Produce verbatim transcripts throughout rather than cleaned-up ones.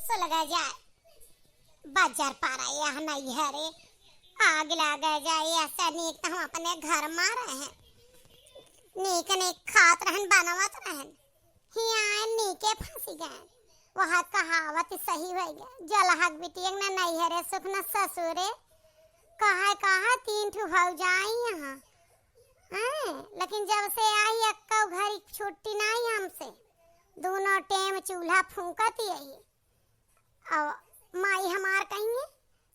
तो लगा जाए, बजर पारा यह नैहरे, आग लगा जाए, ऐसा नीक तो हम अपने घर मा रहे हैं, नीक नीक खात रहन, बनावत रहन, हियाँ आए नीके फँसी गए। वह कहावत सही होइ गए, जलहक बिटिया न नैहरे सुख न ससुरे, कहे कहा तीन ठो भौजाई यहाँ। हैं, लेकिन जब से आई एक्को घरी छुट्टी नाई हमसे, दोनों टेम चूल्हा फूंकत यही। अब माई हमार कहिए,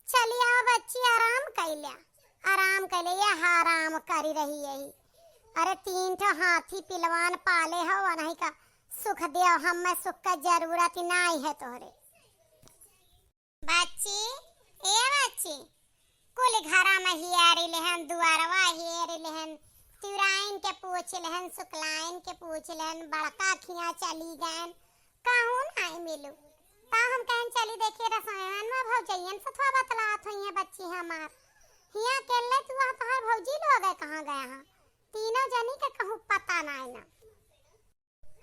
"चली आवा बच्ची, आराम कइल्या, आराम कइल्या।" यह आराम करी रही यही। अरे तीन ठो हाथी पिलवान पाले हो, वनही का सुख देव, हमें सुख का जरूरत ही नाई है तोहरे। बच्ची, ए बच्ची, कुल घरा में हेरि लेहन, दुआरवा हेरि लेहन, तिवराइन के पूछ लेहन, सुकलाइन के पूछ लेहन, बड़का खिया चली गएन, कहूँ नाई मिलू। ता हम कहन चली देखी रसोईन में भौजइयन से थोड़ा बतलात होइहैं बच्ची हमार। हियाँ अकेले तू वहाँ तोहार भौजी लोग है, कहाँ गया हाँ? तीनों जनी के कहूँ पता नाई ना।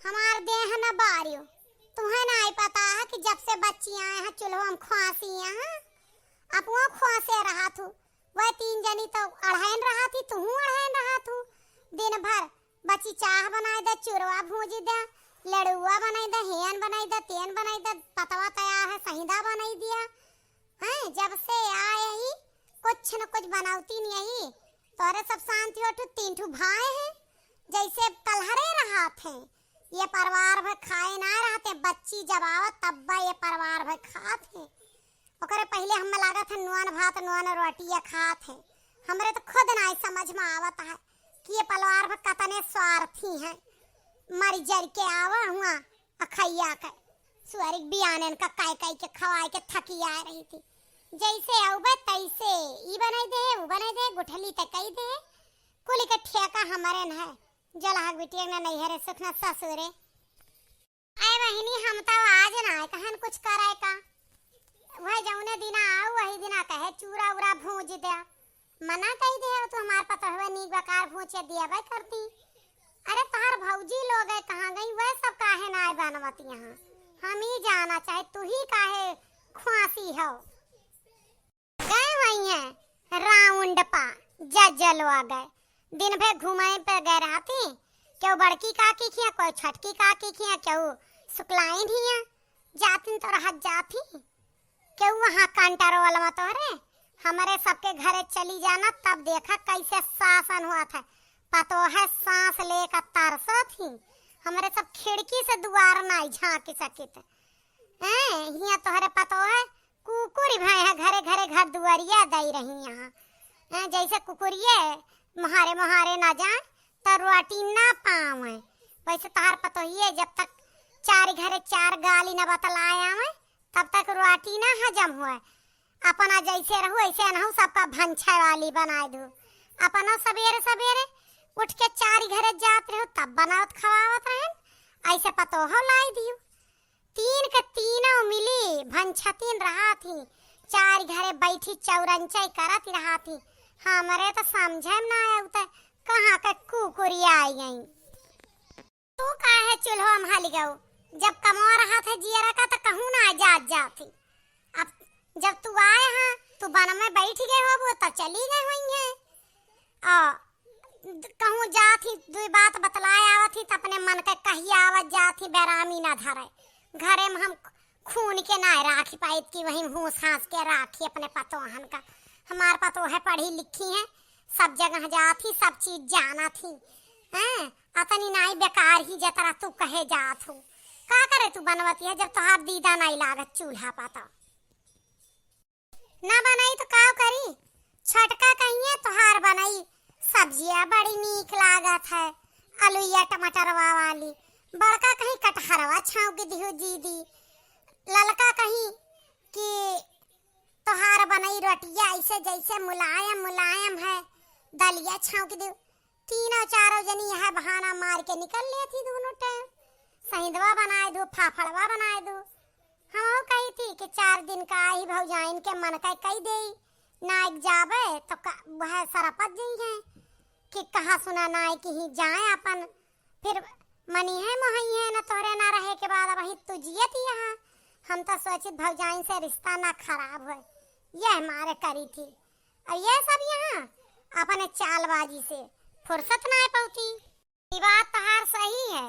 हमार देह न बारियो, तुहें नाई पता है कि जब से बच्ची आए हैं चूल्हो हम खुआसी हैं, अपनो खुआसे रहा थू। वह तीन जनी तो अढ़ैन रहा थी, तुहूँ अढ़ैन रहा थू। दिन भर बच्ची चाह बनाई दे, चूरवा भूंजी दे, लड़ुआ बनाई दे, हेन बनाई दे, तेन बनाई दे, पतवा तैयार है, सहिदा बनाई दिया। हैं, जब से आए ही कुछ न कुछ बनौती नहीं ही। तोरे सब शांति हो, ठू तीन ठू भाई हैं, जैसे कलहरे रहत हैं। ये परिवार भर खाए ना रहते, बच्ची जब आवत तब ये परिवार भर खात हैं। ओकरे पहिले हमें लागत है नून भात, नून रोटी ये खात हैं। हमरे तो खुद ना समझ में आवत है कि ये परिवार भर कतने स्वार्थी हैं। मर जर के आवा हुआ अखैया के सुअरिक बियानन का काई काई के खवाए के थकी आ रही थी। जैसे अउबे तैसे ई बनाई दे, उ बनाई दे, गुठली ते कई दे, कुल के ठेका हमरे न है। जलहक बिटिया न नैहरे सुख न ससुरे। अरे बहिनी, हम तो आज ना आए, कहन कुछ करे का, वह जौने दिना आऊ वही दिना कहे चूरा उरा भूंज दे। मना कई दे, तू हमार पतोहवे नीक बकार भूंचे दिया भाई करती। अरे तोहार भौजी लोग है, कहाँ गई? वह सब काहे ना आए बनवत यहाँ? हम ही जाना चाहे, तू ही काहे खुआसी हो? गए वही हैं राउंड पा, जज्जलो आ गए। दिन भर घूमे पे गए रहती, क्यों बड़की काकी खिया, कोई छटकी काकी खिया, क्यों सुकलाइन हिया, जातिन तो रहत जाती। केहू वहाँ कंट्रोल में तोहरे, हमरे सबके घरे चली जाना, तब देखा कैसे शासन होत है। पतोहे सांस लेकर तरसत ही, हमरे सब खिड़की से दुआर नाई झांक सकित। हैं, हियाँ तोहरे पतोहे कुकुरी भए हैं, घरे घरे घर दुआरिया दई रही यहाँ। हैं, जैसे कुकुरिये मोहारे मोहारे ना जाए, तो रोटी ना पावे। वैसे तोहार पतोहिए जब तक चार घरे चार गाली ना बतलाए आवे, तब तक रोटी ना हजम होए। अपना जैसे रहू, ऐसे अनहू सबका भंछे वाली बनाए दू। अपना सबेरे सबेरे उठ के चारी घरे जात रहू, तब बनावत खवावत रहन, ऐसे पतोहो लाई दियो। तीन के तीनों मिली भंछतिन रहा थी, चारी घरे बैठी चौरंचाई करत रहा थी। हमरे तो समझे में ना आवत, कहाँ के कुकुरी आई गई। तू काहे चूल्हो में हल गऊ? जब कमवा रहा था जियरा का, तो कहूँ ना जात जाती। अब जब तू आए हाँ, तू बन में बैठ गए हो, वो तो चली गए हुई हैं। आ, कहूँ जात ही, दुई बात बतलाए आवत ही, तो अपने मन के कही आवत जात ही, बेरामी ना धरे। घरे में हम खून के ना राखी पाइत कि वहीं घूस हांस के राखी अपने पतोहन का। हमार पतोह पढ़ी लिखी हैं, सब जगह जात ही, सब चीज जानत ही। हैं? अतनी नाई बेकार ही जतरा तू कहे जात हो। का करे तू बनवती है जब तोहार दीदा नाई लागत चूल्हा पा तो? ना बनाई तो का करी? छोटका कहिए तोहार बनाई सब्जिया बड़ी नीक लागत है, अलुइया टमाटरवा वाली। बड़का कहीं कटहरवा छौंक दिहो दीदी। ललका कहीं कि तोहार बनई रोटिया ऐसे जैसे मुलायम मुलायम है, दलिया छौंक दिहो। तीनों चारों जनी यह बहाना मार के निकल लेती दोनों टाइम। सहिंदवा बनाए दो, फाफड़वा बनाए दो। हमहू कही थी कि चार दिन का ही भौजाइन के मन का कही देई, नाइक जाबे तो का, वह सरपत जई हैं कि कहा सुना नाइक ही जाए अपन, फिर मनी है मोहई है न तोरे ना रहे के बाद अब ही तू जियत ही यहाँ। हम तो सोचित भौजाइन से रिश्ता ना खराब होए, यह मारे करी थी। और ये सब यहाँ अपने चालबाजी से फुर्सत ना पौती। ई बात तोहार सही है,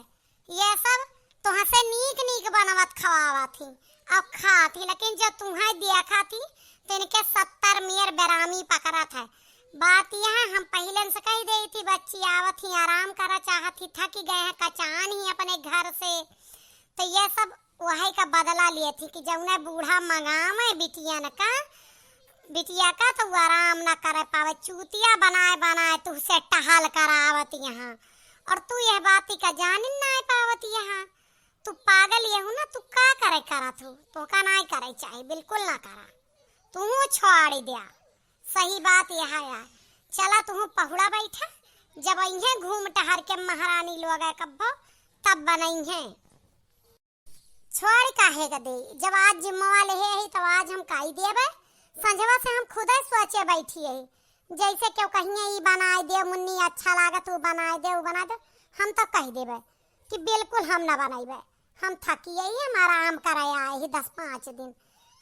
ये सब तुहसे नीक नीक बनवत खवावत ही, अब खात ही, लेकिन जो तुहें देखत ही, तो इनके सत्तर मेर बेरामी पकड़त है। बात यह है, हम पहिले से कही देई थी, बच्ची आवत ही, आराम करा चाहत ही, थकी गए हैं, कचान ही अपने घर से, तो ये सब वही का बदला लिए थी कि जौने बूढ़ा मंगावे बिटियन का, बिटिया का, तो वो आराम ना करे पावे, चूतिया बनाए बनाए तुहसे टहल करावत यहाँ, और तू यह बात का जानिन ना पावत यहाँ। तू पागल यहू ना, तू का करे करत हो, तोका नाई करे चाही, बिल्कुल ना करा, तू छोड़ द्या। सही बात यह है। चला तू पहुड़ा बैठा, जब अइहें घूम टहर के महारानी लोग कब्बो, तब बनइहें। छोड़ काहे के देई, जब आज जिम्मा लेहे ही तब आज हम काई देबे। संझवा से हम खुदे सोचे बैठी है, जैसे केहू कहिए ई बनाए दे मुन्नी, अच्छा लागत, ऊ बनाए दे, ऊ बनाए दे। हम तो कह देबे कि बिल्कुल हम ना बनइबे, हम थकी यही, हम आराम करे आए ही दस पाँच दिन,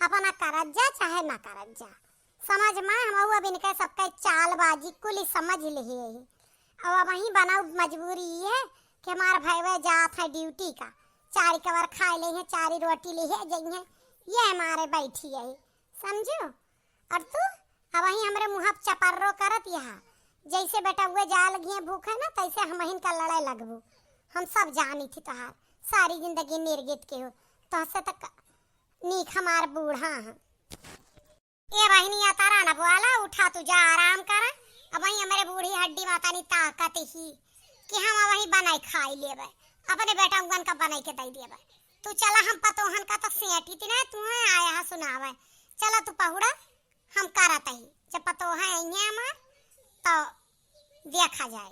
अपना करत जा चाहे ना करत जा। समझ में, हम अब इनके सबके चालबाजी कुली समझ लिहे ही। अब वहीं बनाऊ मजबूरी ये है कि हमार भैया जात है ड्यूटी का, चारी कवर खाए ले हैं, चारी रोटी ले है जइहें, ये हमारे बैठी है, समझो। और तू अब वहीं हमरे मुँह पे चपर्रो करत यहाँ, जैसे बेटा हुए जाए लगिए भूखे ना, तैसे हम हिनका लड़े लगबू। हम सब जानी थी तोहार, सारी जिंदगी निर्गित के हो, तोहसे तक नीक हमार बूढ़ा है। ए बहिनी, अतरा न बोला, उठा तू जा आराम कर। अब वही हमरे बूढ़ी हड्डी माता नी ताकत ही कि हम वही बनाई खाई लेबे, अपने बेटा उगन का बनाई के दे देबे। तू चला, हम पतोहन का तो सेठी ती ना, तू है आया है सुनावे। चला तू पहुड़ा, हम करत ही, जब पतोह आई है हमार तो देखा जाए।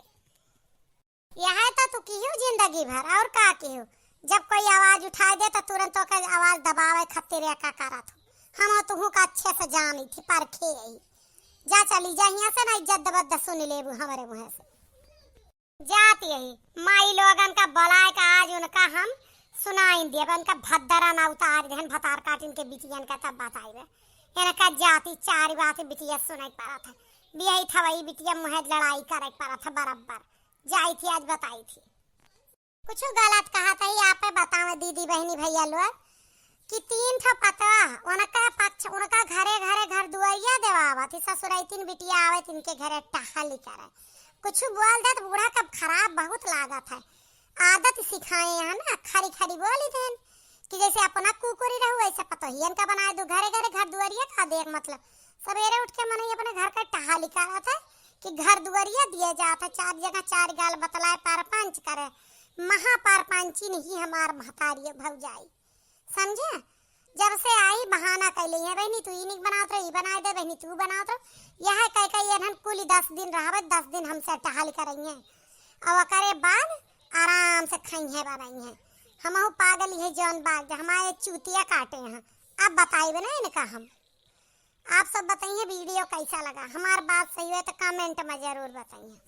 यह तो तू किहू जिंदगी भर, और का किहू? जब कोई आवाज उठाए दे तो तुरंत ओकर आवाज दबावे खातिर एका करत हो। हम तुहू का अच्छे से जानी थी, परखे ही। जा चली जा हियां से, ना इज्जत दबद्द सुन लेबू हमरे मुँह से। जात यही माई लोगन का बुलाए का आज उनका हम सुनाई देब, उनका भद्दरा ना उतार देहन, भतार काटिन के बिटियन का तब बताइबे। इनका जाति चार बात बिटिया सुनाई पड़त है, बियाही थवई बिटिया मुँह लड़ाई करे पड़त है बराबर। जाई थी, आज बताई थी। कुछ गलत कहा था, ये आपे बतावे दीदी, बहनी, भैया लोग, कि तीन ठो पतवा उनका पक्ष, उनका घरे घरे घर दुआरिया देवावत ही, ससुराई तीन बिटिया आवे, तिनके घरे टहली करे। कुछ बोल दे तो बूढ़ा कब खराब बहुत लागत है, आदत सिखाए हैं ना, खरी खरी बोली देन कि जैसे अपना कुकुरी रहू, वैसे पतोहियन का बनाए दू, घरे घरे घर दुआरिया का देख, मतलब सवेरे उठ के मनई अपने घर का टहली करत है कि घर दुआरिया दिए जात है, चार जगह चार गाल बतलाए, परपंच करे। महापरपंची नहीं हमार महतारी भौजाई, समझे? जब से आई बहाना कैले है, बहनी तू ई निक बनावत रहो, ई बनाए दे, बहनी तू बनावत रहो। यह कह के ये हन कुली दस दिन रहबे, दस दिन हमसे टहल करइहे, और ओकरे बाद आराम से खइहे बनइहे। हमहू पागल है जौन बाग हमारे चूतिया काटे हैं। अब बताइबे ना इनका हम। आप सब बताइए वीडियो कैसा लगा, हमार बात सही है तो कमेंट में जरूर बताइए।